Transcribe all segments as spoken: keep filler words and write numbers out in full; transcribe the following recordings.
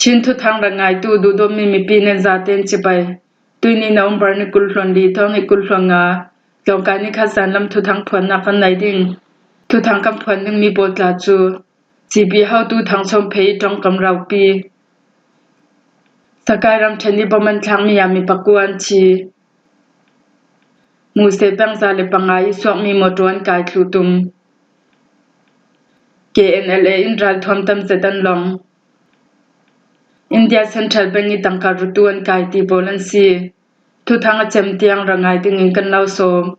Chin thuthang rak ngaitu duhdawtmi mipi nen zaten cibai. Tuini November ni kul hluan li, thawng ni kul hluan nga, tlawngkai ni khat zan lam thuthang phuannak kan nei ding. Thuthang kan phuan dingmi pawl tla cu C B hotu Thang Chawn Phei ih ṭongkam ropi. Sakai ramṭhen ih bom an thlakmi ah mi pakua an thi. Muse peng za le panga ih suakmi mawṭaw an kai thluh tum. K N L A in ralthuam tam zet an long. India Central Bank ih tangka rutu an kai ti pawl an si. Thuthang a cem tiang rak ngai dingin kan lo sawm.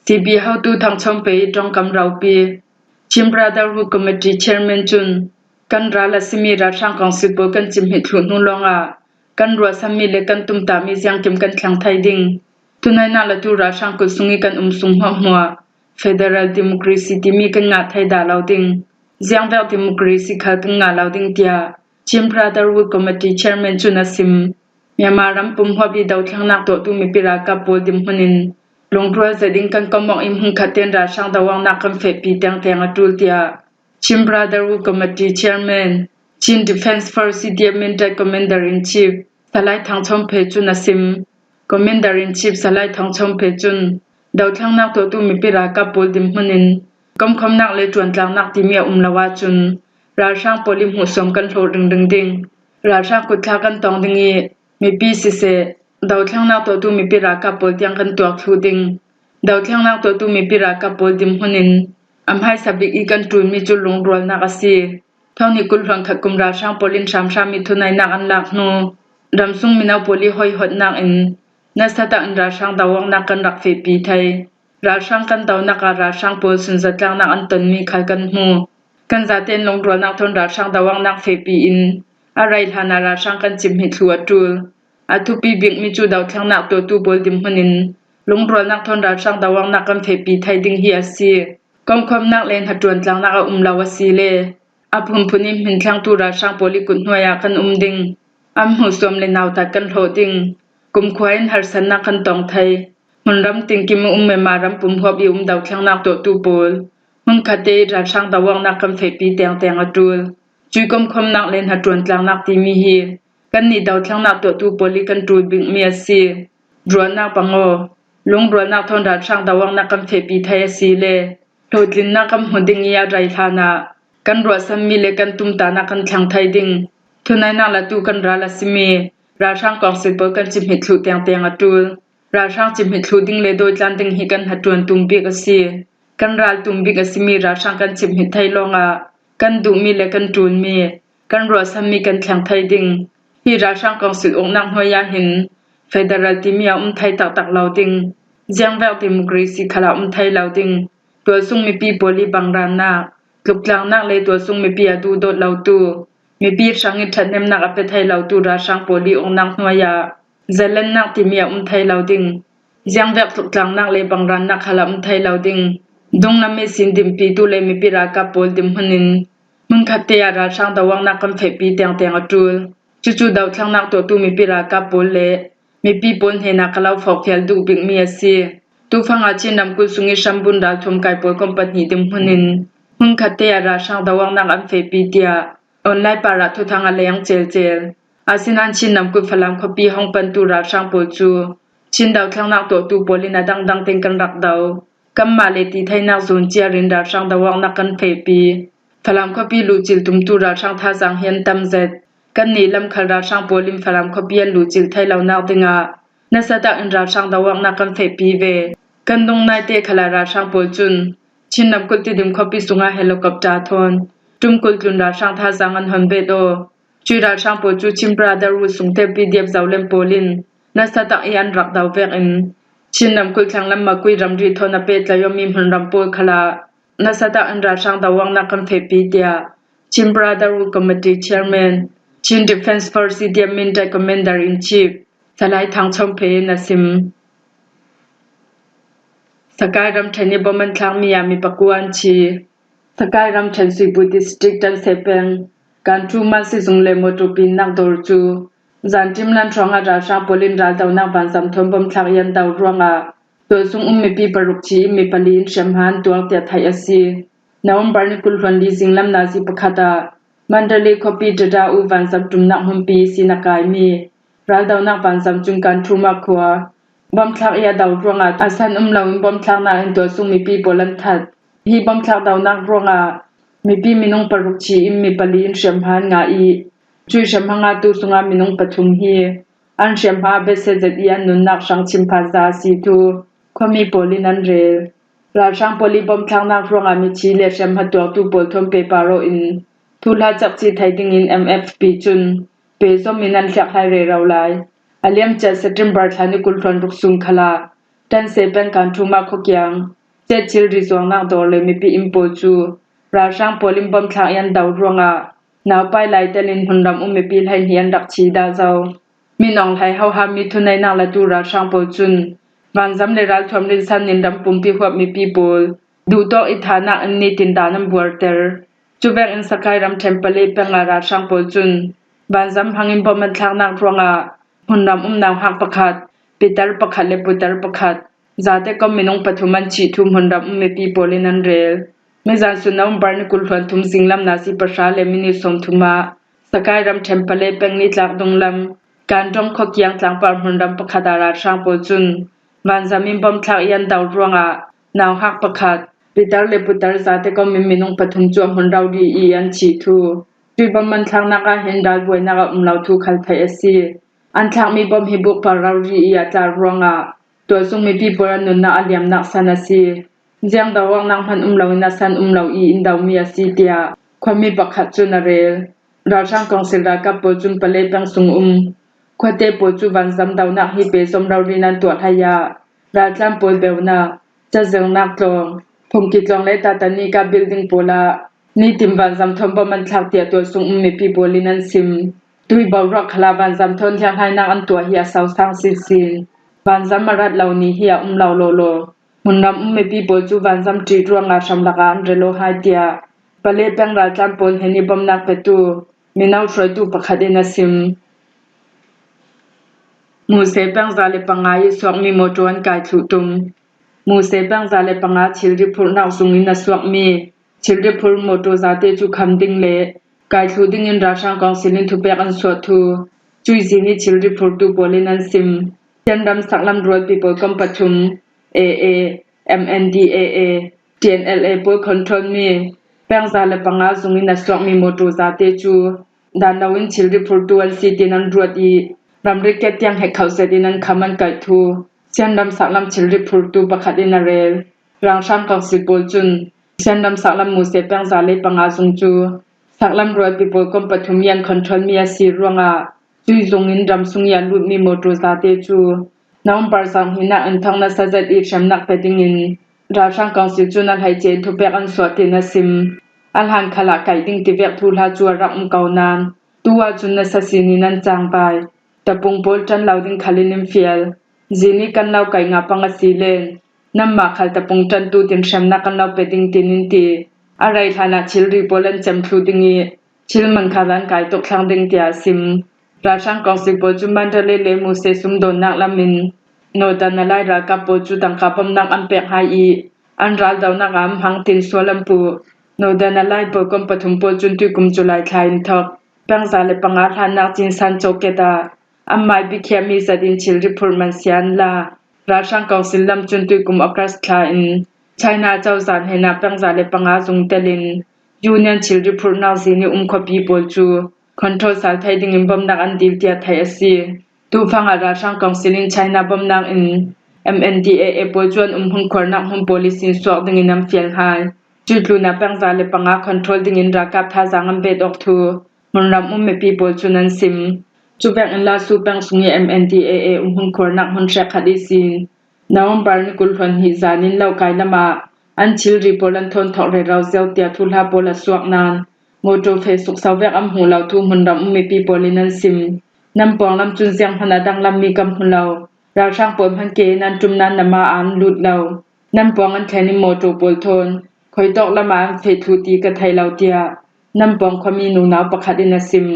C B hotu Thang Chawn Phei ih ṭongkam ropi. Chin Brotherhood Committee Chairman cun kan ral a simi ralhrang kawngsil pawl kan cimhnih thluh hnu lawngah kan ruahsanmi le kan tumtahmi ziangkim kan thleng thei ding. Thuneihnak latu ralhrang kut sung ih kan um sung hmuahhmuah federal democracy timi kan ngah thei dah lo ding. Ziangvek democracy khal kan ngah lo ding tiah Chin Brotherhood Committee Chairman cun a sim. Myanmar ram pumhuap ih dothlennak tuahtu mipi ralkap pawl dinhmun in lungrual zetin kan kom awk ih hmunkhat tein ralhrang doawknak kan fehpi tengteng a ṭul tiah Chin Brotherhood Committee Chairman, Chin Defence Force C D F Mindat Commander in Chief Salai Thang Chawn Phei cun a sim. Commander in Chief Salai Thang Chawn Phei cun dothlennak tuahtu mipi ralkap pawl dinhmun in komkhawmnak le ṭuantlaknak timi a um lo ahcun ralhrang pawl ih hmuhsuam kan hlawh ringring ding. Ralhrang kutthlak kan tong ding ih mipi siseh, dothlennak tuahtu mipi ralkap pawl tiang kan tuak thluh ding. Dothlennak tuahtu mipi ralkap pawl dinhmun in a hmaisa bik ih kan ṭulmi cu lungrualnak a si. Thawng ni kul hluan khat kum ralhrang pawl in hramhram ih thuneihnak an lak hnu, ramsung mino pawl ih hoihawtnak in nasa tak in ralhrang doawknak kan rak fehpi thei. Ralhrang kan donak ah ralhrang pawl sunzatlaknak an tonmi khal kan hmu. Kan zaten lungrualnak thawn ralhrang doawknak fehpi in a rei hlanah ralhrang kan cimhnih thluh a ṭul. A thupi bikmi cu dothlennak tuahtu pawl dinhmun in lungrualnak thawn ralhrang doawknak kan fehpi thei ding hi a si. Komkhawmnak le hnaṭuantlaknak a um lo a si le a phunphun ih hminthlengtu ralhrang pawl ih kut hnuai ah kan um ding. An hmuhsuam le nautat kan hlawh ding. Kumkhua in harsatnak kan tong thei. Hmunram tinkim ih um Myanmar ram pumhuap ih um dothlennak tuahtu pawl hmunkhat te ih ralhrang doawknak kan fehpi tengteng a ṭul. Cui komkhawmnak le hnaṭuantlaknak timi hi kannih dothlennak tuahtu pawl ih kan ṭul bikmi a si. Ruahnak bang aw, lungrualnak thawn ralhrang doawknak kan fehpi thei a si le hlawhtlinnak kan hmu ding ih a rei hlanah kan ruahsanmi le kan tumtahnak kan thleng thei ding. Thuneihnak latu kan ral a simi ralhrang kawngsil pawl kan cimhnih thluh tengteng a ṭul. Ralhrang cimhnih thluh ding le dawitlan ding hi kan hnaṭuan tum bik a si. Kan ral tum bik a simi ralhrang kan cimhnih thei lawngah kan duhmi le kan ṭulmi, kan ruahsanmi kan thleng thei ding. Hi ralhrang kawngsil uknak hnuai ah hin federal timi a um thei taktak lo ding. Ziangvek democracy khal a um thei lo ding. Tualsung mipi pawl ih bangrannak, tluktlaknak le tualsung mipi a duhdawt lotu, mipi hrang ih ṭhathnemnak a pe thei lotu ralhrang pawl ih uknak hnuai ah zalennak timi a um thei lo ding. Ziangvek tluktlaknak le bangrannak khal a um thei lo ding. Dunglam ihsin dinpitu le mipi ralkap pawl dinhmun in hmunkhat te ah ralhrang doawknak kan fehpi tengteng a ṭul. Cucu dothlennak tuahtu mipi ralkap pawl le mipi pawl hnenah ka lo fawkfial duh bikmi a si. Tufang ah Chin ramkulh sung ih hrambun ralthuam kai pawl kong pahnih dinhmun in hmunkhat te ah ralhrang doawknak an fehpi tiah online par ah thuthang a leng celcel. Asinain Chin ramkulh Falam khuapi hong pantu ralhrang pawl cu Chin dothlennak tuahtu pawl in a dangdang tein kan rak do. Kanmah le ti theinak zun ciar in ralhrang doawknak kan fehpi. Falam khuapi luhcil tumtu ralhrang thazaang hi an tam zet. Kannih lam khal ralhrang pawl in Falam khuapi an luhcil thei lonak dingah nasa tak in ralhrang doawknak kan fehpi ve. Kan dungnaite khal ah ralhrang pawl cun Chin ramkulh Tidim khuapi sungah helicopter thawn ṭumkulh tlun ralhrang thazaang an hon bet aw. Cui ralhrang pawl cu Chin Brotherhood sungtel P D F Zoland pawl in nasa tak ih an rak do vekin Chin ramkulh thlenglam Makui ramri thawn a pehtlai awmi hmunram pawl khal ah nasa tak in ralhrang doawknak kan fehpi tiah Chin Brotherhood Committee Chairman, Chin Defence Force C D F Mindat Commander in Chief Salai Thang Chawn Phei in a sim. Sakai ramṭhen ih bom an thlakmi ah mi pakua an thi. Sakai ramṭhen Suibu District Tanseh peng Kantu Mansi zung le mawṭaw pinnak dawr cu zanṭim lan hrawngah ralhrang pawl in raldonak vanzam thawn bom thlak ih an do ruangah tualsung um mipi paruk thi ih mi pali in hriamhma an tuar tiah theih a si. November ni kul hluan li zinglam nazi pakhat ah Mandalay khuapi Tada U vanzam ṭumnak hmunpi sin a kaimi raldonak vanzam cun Kanthuma khua bawmthlak i a do ruangah a san um loin bawmthlaknak in tualsung mipi pawl an that. Hi bawmthlak donak ruangah mipi minung paruk thi in mi pali in hriamhma an ngah i, cui hriamhma ngahtu sungah minung pathum hi an hriamhma a besia zet i an nunnak hrang chim phat za a si thu khuami pawl in an rel. Ralhrang pawl i bawmthlaknak ruangah mithi le hriamhma tuaktu pawl thawn pehpar aw in thuhla cakci thei dingin M F P cun pehzom in an hliakhlai rero lai. A liamcia September thla ni kul hluan ruk sun khalah Tanse peng Kanthuma khuakiang cetthil rizuangnak dawr le mipi inn pawl cu ralhrang pawl in bawmthlak i an do ruangah naupai lai telin hmunram um mipi hleihnih an rak thi dah zo. Min awng hlei hohammi thuneihnak latu ralhrang pawl cun vanzam le ralthuam rinsan in ram pumpi huap mipi pawl duhtawk i thanak in nitin dan an buarter. Cuvek in Sakai ram ṭhen Pale peng ah ralhrang pawl cun vanzam hmangin bawm an thlaknak ruangah hmunram um nauhak pakhat, pitar pakhat le putar pakhat, zate kom minung pathum an thih thu hmunram um mipi pawl in an rel. Mizan sun November ni kul hluan thum zinglam nazi pahra le minit sawmthum ah Sakai ram ṭhen Pale peng nitlak dunglam Kandong khuakiang tlangpar hmunram pakhat ah ralhrang pawl cun vanzam in bawmthlak i an do ruangah nauhak pakhat, pitar le putar zate kom in minung pathum cu a hmun rori i an thih thu. Cui bawm an thlaknak ah hin ralbuainak a um lo thu khal theih a si. An thlakmi bawm hi bukpar rori i a tlar ruangah tualsung mipi pawl an nunnak a liamnak san a si. Ziang do awknak hman um loin a san um lo i in domi a si, tiah khuami pakhat cun a rel. Ralhrang kawngsil ralkap pawl cun Pale peng sung um khuate pawl cu vanzam donak hi pehzom rori in an tuah hlei ah raltlan pawl beunak, cazirnak tlawng, phungki tlawng le Titanic building pawl ah nitin vanzam thawn bawm an thlak tiah tualsung um mipi pawl in an sim. Tui boruak khalah vanzam thawn hliakhlainak an tuah hi a sosang sinsin. Vanzam a rat lo ni hi a um lo lawlaw. Hmunram um mipi pawl cu vanzam ṭih ruangah hramlak ah an rel aw hai, tiah Pale peng raltlan pawl hnen i bawmnak petu mino hruaitu pakhat in a sim. Muse peng za le panga i suakmi mawṭaw an kai thluh tum. Muse peng za le panga thilri phurhnak zung in a suakmi thilri phur mawṭaw zate cu kham ding le kai thluh dingin ralhrang kawngsil in thupek an suah thu cui zing i thilri phurtu pawl in an sim. Sianram saklam rualpi pawl kom pathum, A A, M N D A A, T N L A pawl control mi peng za le panga zung in a suakmi mawṭaw zate cu dan loin thilri phurtu an si tiin an ruat i, ramri ket tiang hek khauh zet in an kham an kaih thu Sianram saklam thilri phurtu pakhat in a rel. Ralhrang kawngsil pawl cun Sianram saklam Muse peng za le panga zung cu saklam rualpi pawl kom pathum i an control mi a si ruangah cui zung in ram sung i a lutmi mawṭaw zate cu November zarh hnihnak in thawk nasa zet i hriamnak pe dingin ralhrang kawngsil cun a hleice in thupek an suah tiin a sim. A hlan khalah kaih ding tivek thuhla cu a rak um ko nain tu ahcun nasa sinin an cangvai. Tapung pawl ṭan lo ding khal in in fial. Zini kan lo kaih ngah pang a si len nanmah khal tapung ṭantu tin hriamnak kan lo pe ding, tiin in ti. A rei hlanah thilri pawl an cem thluh ding i thil man khal an kai tuk thlang ding, tiah a sim. Ralhrang kawngsil pawl cu Mandalay le Muse sumdawnnak lam in Northern Alliance ralkap pawl cu tangka bawmnak an pek hai i an raldonak ah an hmang tin sual an puh. Northern Alliance pawl kom pathum pawl cun tuikum July thla in thawk peng za le panga hlannak cinsan cawket ah an mai bikhiahmi zat in thilri phurh man sia an la. Ralhrang kawngsil lam cun tuikum August thla in China cozah hnenah peng za le panga zung telin Union thilri phurhnak zin i um khuapi pawl cu control sal thei dingin bawmhnak an dil tiah theih a si. Tufang ah ralhrang kawngsil in China bawmhnak in M N D A A pawl cu an um hmun khuarnak hmun pawl i sin suak dingin an fial hai. Cutlun ah peng za le panga control dingin ralkap thazaang an bet awk thu hmunram um mipi pawl cun an sim. Cuvek in Lasu peng sung i M N D A A um hmun khuarnak hmun hrekkhat i sin November ni kul hluan hnih zan in Lokai lam ah an thilri pawl an thawn thawk rero zio tiah thuhla pawl a suak nain mawṭaw feh sukso vek an hmuh lo thu hmunram um mipi pawl in an sim. Nan pawng lam cun zianghman a danglammi kan hmu lo. Ralhrang pawl hman ke in an ṭum nain nama ah an lut lo. Nan pawng an thlen in mawṭaw pawl thawn khuitawk lam ah an feh thluh ti ka thei lo, tiah nan pawng khuami nunau pakhat in a sim.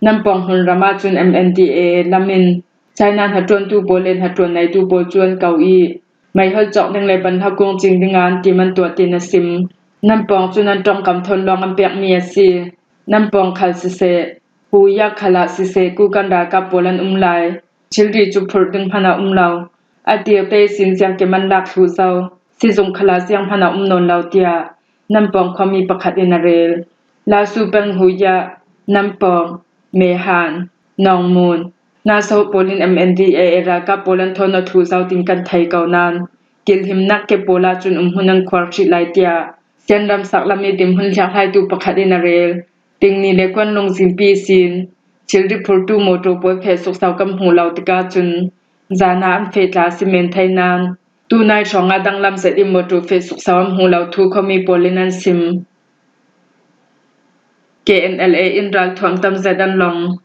Nan pawng hmunram ahcun M N D A A lam in China hnaṭuantu pawl le hnaṭuan neitu pawl cu an ko i, meiholh cawk ding le banhla kung cing dingah an tim an tuah, tiin a sim. Nan pawng cun an ṭongkam thawn lawng an pekmi a si. Nampawng khal siseh, Huya khalah siseh, kukan ralkap pawl an um lai. Thilri cu phurh ding hmanh a um lo. A tirte sin ziangkim an lak thluh zo. Sizung khalah ziang hmanh a um nawn lo, tiah Nampawng khuami pakhat in a rel. Lasu peng Huya, Nampawng, Mehan, Nawngmun, Naso pawl in M N D A A ralkap pawl an thawn aw thluh zo tin kan thei ko nain, kilhimnak ke pawl ahcun umhmun an khuar hrih lai, tiah Sianram saklam i dinhmun hliakhlaitu pakhat in a rel. Tingni le kuan lungzinpi sin thilri phurtu mawṭaw pawl feh sukso kan hmuh lo tikah cun, zana an feh tla a si men thei nain, tunai hrawngah danglam zet in mawṭaw feh sukso an hmuh lo thu khuami pawl in an sim. K N L A in ralthuam tam zet an long.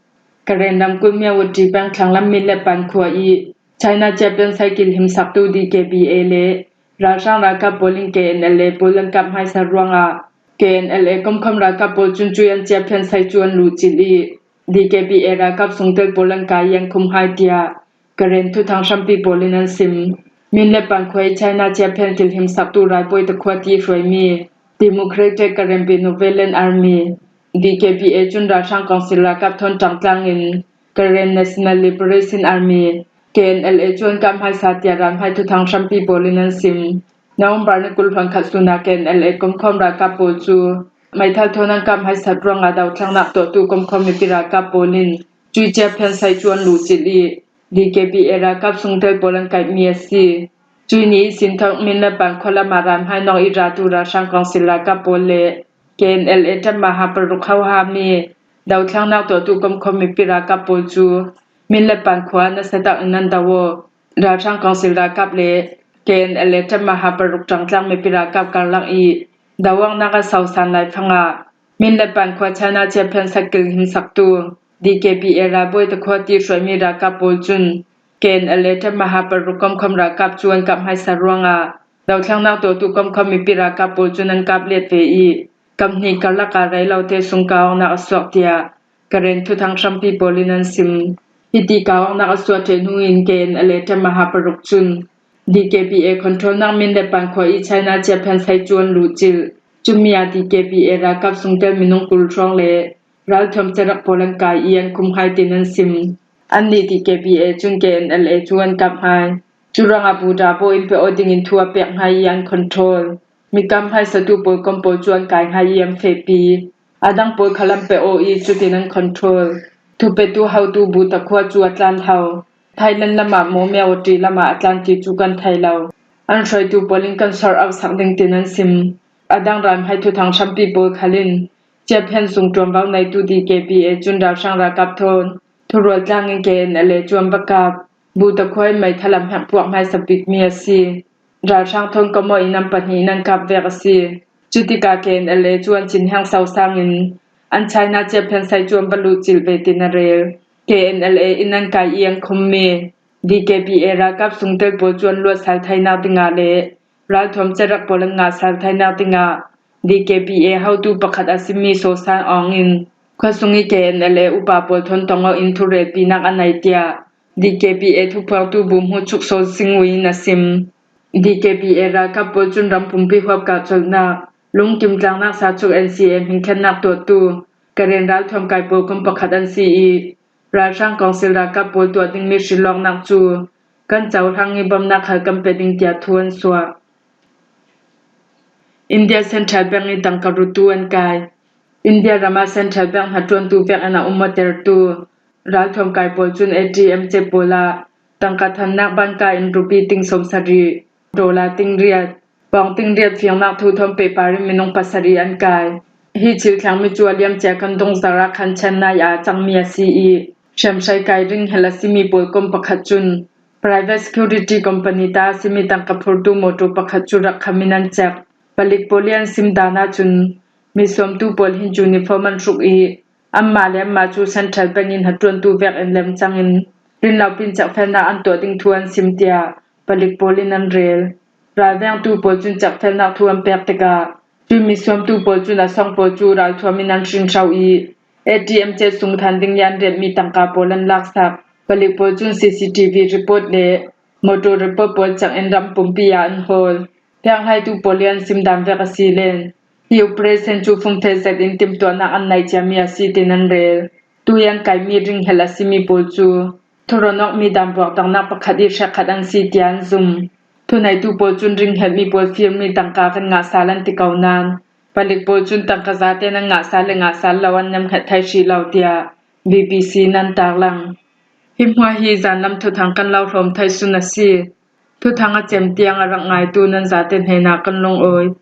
Karen ramkulh Myawaddy peng thlanglam Minlepan khua i China ciapian sai kilhimsaktu D K B A le ralhrang ralkap pawl in K N L A pawl an kap hmaisa ruangah K N L A komkhawm ralkap pawl cun cuih an ciapian sai cu an luhcilh i D K B A ralkap sungtel pawl an kai i an khum hai, tiah Karen thuthang hrampi pawl in an sim. Minlepan khua i China ciapian kilhimsaktu ralbawi takhua ti hruaimi Democratic Karen Benevolent Army, D K B A cun ralhrang kawngsil ralkap thawn ṭangtlang in Karen National Liberation Army, K N L A cu an kap hmaisa, tiah ralhmai thuthang hrampi pawl in an sim. November ni kul hluan khat sun ah K N L A komkhawm ralkap pawl cu meithal thawn an kap hmaisat ruangah dothlennak tuahtu komkhawm mipi ralkap pawl in cuih ciapian sai cu an luhcilh i D K B A ralkap sungtel pawl an kaihmi a si. Cuih ni ihsin thawk Minlepan khua lamah ralhmai nawng i ratu ralhrang kawngsil ralkap pawl le K N L A ṭanmaha paruk hohami dothlennak tuahtu komkhawm mipi ralkap pawl cu Minlepan khua ah nasa tak in an do aw. Ralhrang kawngsil ralkap le K N L A ṭanmaha paruk ṭangtlang mipi ralkap karlak i doawknak a sosan lai fangah Minlepan khua China ciapian sai kilhimsaktu D K B A ralbawi takhua ti hruaimi ralkap pawl cun K N L A ṭanmaha paruk komkhawm ralkap cu an kap hmaisa ruangah dothlennak tuahtu komkhawm mipi ralkap pawl cun an kap let ve i, kap hnih karlak ah rei lote sung kah awknak a suak, tiah Karen thuthang hrampi pawl in an sim. Hiti kah awknak a suah ṭheh hnu in K N L A ṭanmaha paruk cun D K B A controlnak Minlepan khua i China ciapian sai cu an luhcilh. Cumi ah D K B A ralkap sungtel minung kul hrawng le ralthuam cerak pawl an kai i an khum hai, tin an sim. Annih D K B A cun K N L A cu an kap hai. Cu ruangah buda bawh in pe aw dingin thu a pek hai i an control. Mi kap hmaisatu pawl kom pawl cu an kai hai i an fehpi. A dang pawl khal an pe aw i cutin an control. Thupetu hotu bu takhua cu a tlan hlo. Thailand lamah maw Myawaddy lamah a tlan ti cu kan thei lo. An hruaitu pawl in kan sort out sak ding, tin an sim. A dang ralhmai thuthang hrampi pawl khal in ciapian sung ṭuanvo neitu D K B A cun ralhrang ralkap thawn thurual tlang in K N L A cu an va kap. Bu takhua in meithal a hmeh puak hmaisa bikmi a si. Ralhrang thawn kom aw in an pahnih in an kap vek a si. Cutikah K N L A cu an cinheng so sangin an China ciapian sai cu an va luhcilh ve, tin a rel. K N L A in an kai i an khummi D K B A ralkap sungtel pawl cu an luat sal thainak dingah le ralthuam cerak pawl an ngah sal thainak dingah D K B A hotu pakhat a simi Sosan Aung in khuasung i K N L A upa pawl thawn tong aw in thurelpinak a nei, tiah D K B A thuphuangtu Bu Hmu Chuk Saw Sing Wei in a sim. D K B A ralkap pawl cun ram pumpi huap kah colhnak, lungkim tlangnak sa cuk N C A hmingkhennak tuahtu Karen ralthuam kai pawl kom pakhat an si i, ralhrang kawngsil ralkap pawl tuah dingmi hrilawknak cu kan cohlang i bawmhnak hal kan pe ding, tiah thu an suah. India Central Bank i tangka ruttu an kai. India ram ah Central Bank hnaṭuantu vek in a um awtertu ralthuam kai pawl cun A T M cep pawl ah tangka thannak banka in rupi ting sawmsarih, dollar ting riat, pawng ting riat fiangnak thu thawn pehpar in minung pasarih an kai. Hi thil thlengmi cu a liamcia kan dungzar ah khan Chennai ah a cangmi a si i, hriamhrei kai ring hel a simi pawl kom pakhat cun private security company ta a simi tangka phurtu mawṭaw pakhat cu rak kham in an cek. Palik pawl i an sim dan ahcun, misuamtu pawl hin uniform an hruk i, anmah le anmah cu Central Bank in hnaṭuantu vek in lem cangin rinlopin cekfelnak an tuah ding thu an sim, tiah palik pawl in an rel. Ralvengtu pawl cun cekfelnak thu an pek tikah, cun misuamtu pawl cun a song pawl cu ralthuam in an hrinhro i, A T M cet sung than ding i an remhmi tangka pawl an laksak. Palik pawl cun C C T V report le mawṭaw report pawl cek in ram pumpi ah an hawl. Pekhlaitu pawl i an sim dan vek a si len, Hi operation cu fung thei zet in timhtuahnak an neih ciami a si, tin an rel. Tui an kaihmi ringhelh a simi pawl cu thurawn awkmi dan puakdangnak pakhat i hrekkhat an si, tiah an zum. Thuneitu pawl cun ringhelhmi pawl firmi tangka kan ngah sal an ti ko nain, palik pawl cun tangka zate nan ngah sal le ngah sal lo an nemhnget thei hrih lo, tiah B B C in an taklang. Hi hmuah hi zanlam thuthang kan lo hrawm thei sun a si. Thuthang a cem tiang a rak ngaitu nan zate hnenah kan lungawi.